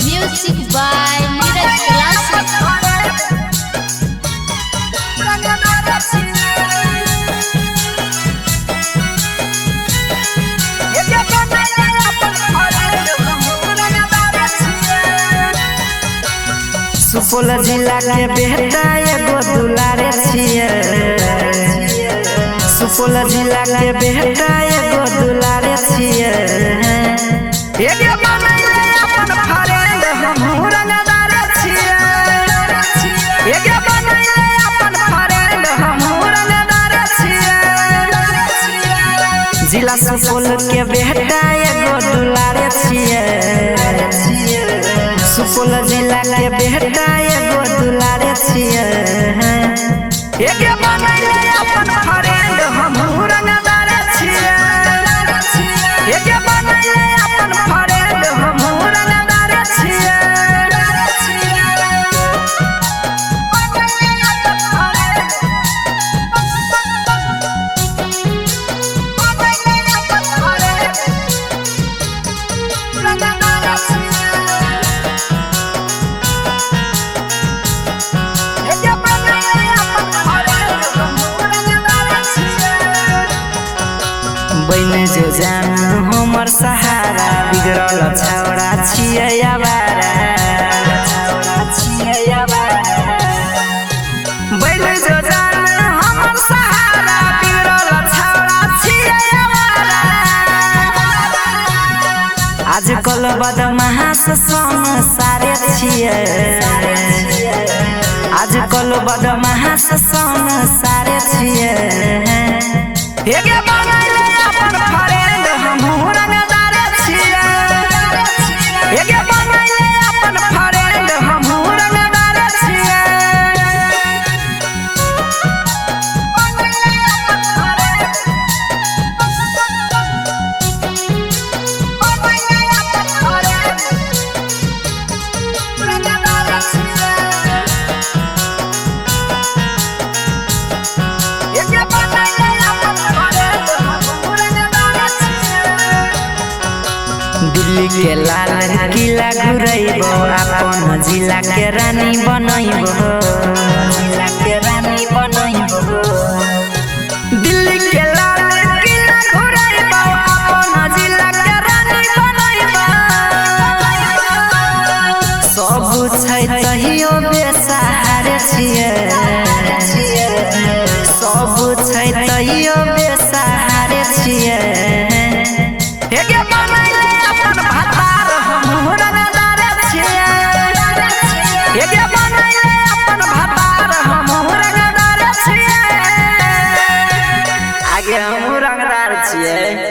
Music by Neeraj Classic. Supaul जिला के बेटा एगो दुलारे छियै। सुपौल जिला के बेटा एगो दुलारे छियै। एगे बनैले अपन फ्रेंड हमहूँ रंगदार छियै। एगे बनैले अपन फ्रेंड हमहूँ रंगदार छियै। जिला सुपौल के बेटा एगो दुलारे छियै। सुपौल जिला के बेटा एगो दुलारे छियै। एगे बनैले अपन फ्रेंड हमहूँ रंगदार छियै। एगे बनैले अपन फ्रेंड हमहूँ रंगदार छियै। बनि जो जान हमर सहारा, बिगड़ल छौड़ा छियै आवारा। बनि जो जान हमर सहारा, बिगड़ल छौड़ा छियै आवारा। आजकल बदमाश संसारे छियै। आजकल बदमाश संसारे छियै। एगे बनैले अपन फ्रेंड हमहूँ रंगदार छियै। एगे बनैले अपन फ्रेंड हमहूँ रंगदार छियै। दिल्ली के लाल किला घुरैबो, अपन जिला के रानी बनैबो। जिला के रानी बनैबो। दिल्ली के लाल किला घुरैबो, अपन जिला के रानी बनैबो। सब छै तहियो बेसहारे छियै। सब छै तहियो बेसहारे छियै। एगे बनैले अपन भतार हमहूँ रंगदार छियै। एगे बनैले अपन भतार हमहूँ रंगदार छियै। आगे हमहूँ रंगदार छियै।